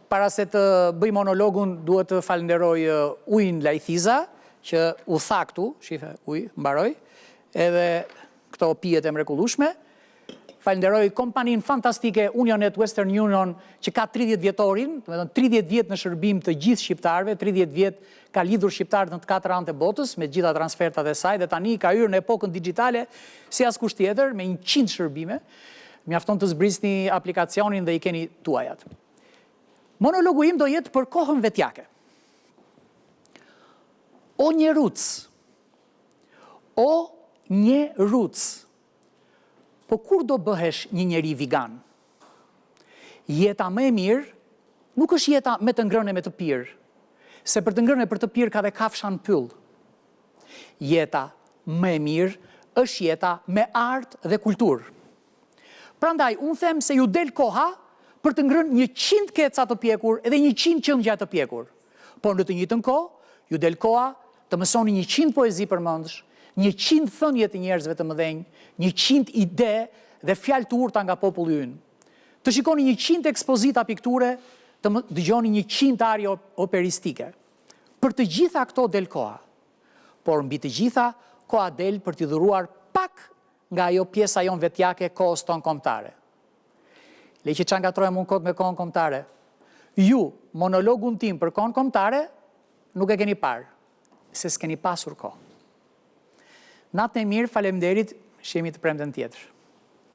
Para se të bëj monologun, duhet të falënderoj ujin Lajthiza, që u tha këtu, shife, ujë, mbaroi, edhe këto pijet e mrekullueshme. Falënderoj kompaninë fantastike Unionet Western Union që ka 30 vjetorin, domethënë 30 vjet në shërbim të gjithë shqiptarëve, 30 vjet ka lidhur shqiptarët në të katër anët e botës me të gjitha transfertat e saj dhe tani ka hyrë në epokën dixhitale si askush tjetër me 100 shërbime. Mjafton të zbrisni aplikacionin dhe i keni tuajat. Monologu im do jetë për kohën vetjake. O njeruc, o njeruc, po kur do bëhesh një njeri vigan? Jeta më e mirë nuk është jeta me të ngrënë e me të pirë, se për të ngrënë e për të pirë ka dhe kafsha në pyll. Jeta më e mirë është jeta me art dhe kulturë. Prandaj, unë them se ju del koha për të ngrënë 100 keca të pjekur edhe 100 qëngja të pjekur. Por në të njëjtën kohë, ju del koha të mësoni 100 poezi përmendsh, 100 thënie të njerëzve të mëdhenj, 100 ide dhe fjalë të urta nga populli ynë. Të shikoni 100 ekspozita pikture, të dëgjoni 100 arie operistike. Për të gjitha këto del koha. Por mbi të gjitha, koha del për t'i dhuruar pak nga ajo pjesa jonë vetjake kohës tonë kombëtare. Le që ça ngatërrohem unë kot me kohën kombëtare. Ju, monologun tim për kohën kombëtare, nuk e keni parë, se s'keni pasur kohë. Natën e mirë, faleminderit, shihemi të premten tjetër.